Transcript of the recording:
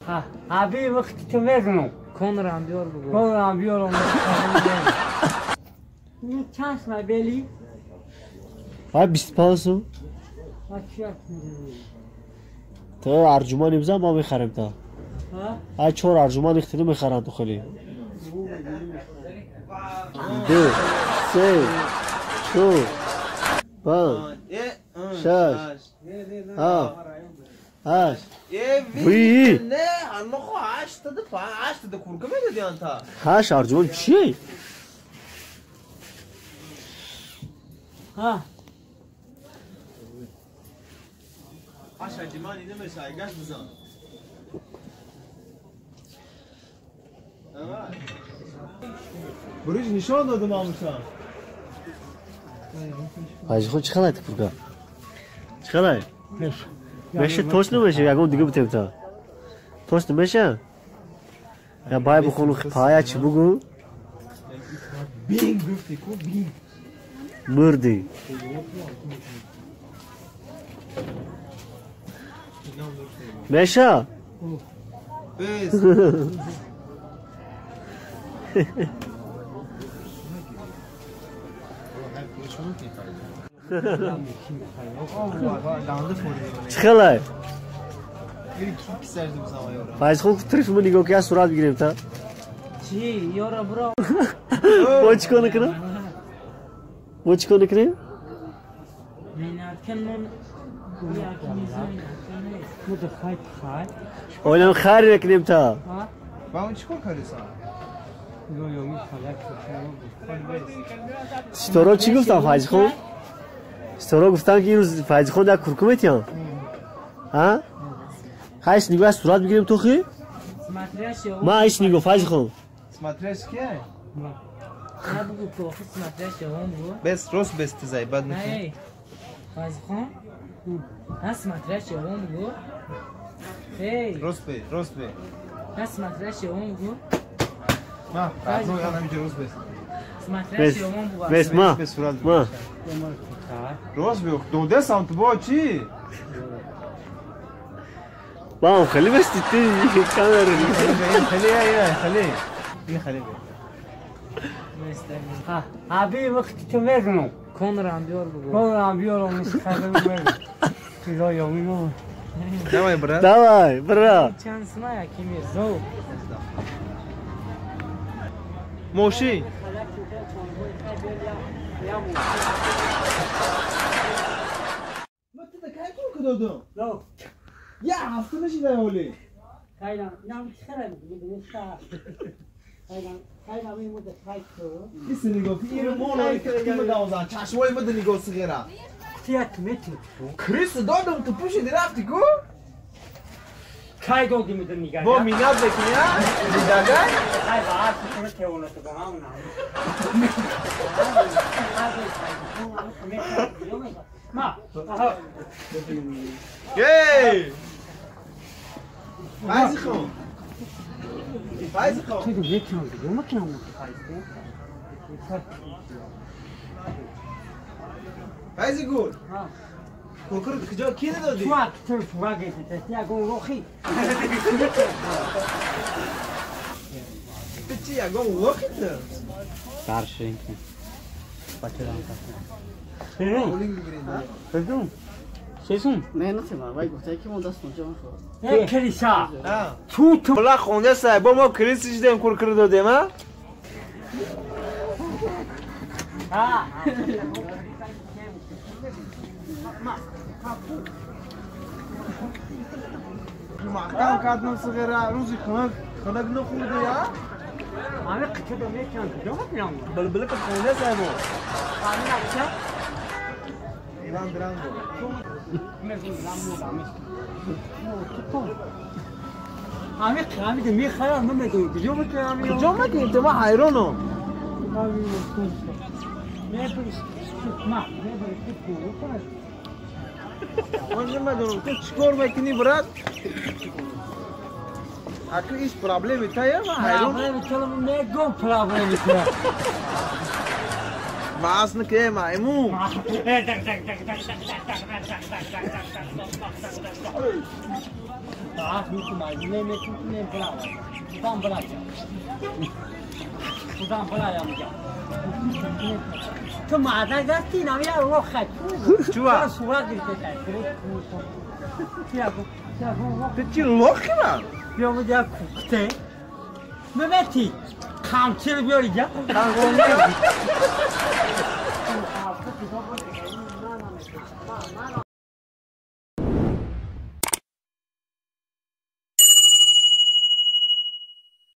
Abi вақти ту мезанам. Конрам биёр бугу. Конрам биёрам. Чанд сма бели? Ай 25 сум. То арҷумани бизан ма мехарем та. Ай чор арҷумани хтиду мехаранд ту хеле. 2 3 4 5 6 7 8 وی نه انا خو 8 تا 8 تا کورکه میدادی انتا 8 ارجمن چیه؟ ها 8 ارجمن اینه میشه گاش بزن بروش نشان دادم آموشان حاجی خود چخلای تو کورکه؟ چخلای؟ میشه توش نمیشه یکم دیگه بتیم تا توش نمیشه یا بای بخونو پایا چی بگو بینگ گفتی کو بینگ مردی میشه بس چخلای؟ فایز خود تریف من نگاه که صورت بگیریم تا چی یارا برو با چیکار نکنم؟ با چیکار نکنیم؟ اونم خیر نکنیم تا با اون چیکار کردی سا؟ ستارا چی گفتم فایز خود؟ ستارا گفتن که این روز فایز خود در کرکومت یا؟ ها؟ هایش نگاه صورت بگیریم تو خی؟ ما هایش نگاه فایز خود سماترش کیه؟ نه بگو که آخه سماترش اون بگو بس راست بس تزای بد نکنی فایز خون؟ نه سماترش اون بگو راست به راست به نه سماترش اون بگو نه فایز خون همینجا راست بس سماترش اون بگو بس ما ما راست به دوده سمت با چی؟ واو خليه بس تتجي الكاميرا خليه خليه خليه خليه ابي وقت تمرنو كونرام بيور بگو كونرام بيور مسخره میگم давай брат давай брат چند سما یکی میرزو ماشین ما تو کی کور دادم یه هفته نشیده ولی خیلی نام خراب میدونی خیلی خیلی مدت خیلی این نگاه این مول که میگم چشمای مد نگاه صغیره تیات متر کریس دادم تو پوشیدی رفتی کو کی دادی مد نگاه با میناد بکنی ها دیدگه خیلی باز کنه که اون تو با هم ما یی فایز خون فایز خون تو میتونم دیگه میتونم فایز گل کوکر کجا کی دادی تو اکتر فواگه یا گون روخی چی یا گون روخی تو دارشین بچه سیسون نه نه تیمار وای گفته که من دست اونجا میخورم کلیسا تو تو بلا خونده سای با ما کلیسا دیدیم کور دادیم ها محکم کردم صغیره روزی خنک خنک نخورده یا همه قطعه دو میکنم کجا میکنم بلبل که خونده سای با همه نقشه ایوان درانگو همه قهمی میخرم نمیدونم کجا میکنم کجا میکنیم تو ما حیرانم من نمیدونم تو چیکار میکنی برات اگه ایش پرابلمی تا یا من حیران پرابلمی تو میگم پرابلمی تو باز نکه مایمو Ах, не не бра. Худам бра. Худам бра я мегам. Ту маъдан гасти намия ро хат. Чува? Сурат гирифта. Ту чи лохи ман? Биё мудя кукте. Мемети. Камчир биёри ҷа. Қангон.